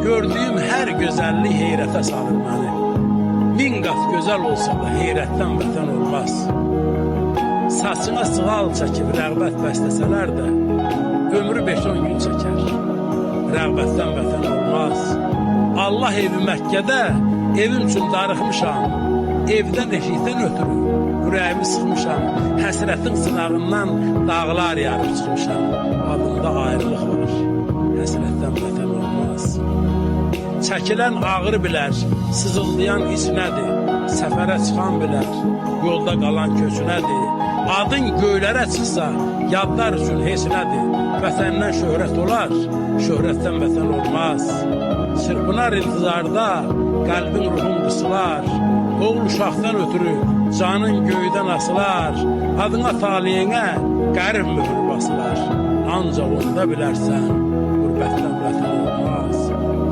Gördüyüm hər gözəllik heyrətə salır məni. Min qat gözəl olsa da heyrətdən vətən olmaz. Saçına sığal çəkib rəğbət bəsləsələr də ömrü 5-10 gün çəkər. Rəğbətdən vətən olmaz. Allah evi Məkkədə evim üçün darıxmışam. Evdən eşikdən ötürü ürəyimi sıxmışam. Həsrətin sınağından dağlar yarıb çıxmışam. Adında ayrılıq var. Həsrətdən vətən olmaz. Çəkilən ağrı bilər, sızıldayan iç nədir? Səfərə çıxan bilər, yolda qalan köç nədir? Adın göylərə çıxsa, yadlar üçün heç nədir? Vətəndən şöhrət olar, şöhrətdən vətən olmaz. Çırpınar intizarda, qəlbin ruhun qısılar. Oğul uşaqdan ötürü canın göydən asılar. Adına taleyinə qərib mühür basılar. Ancaq onda bilərsən, qürbətdən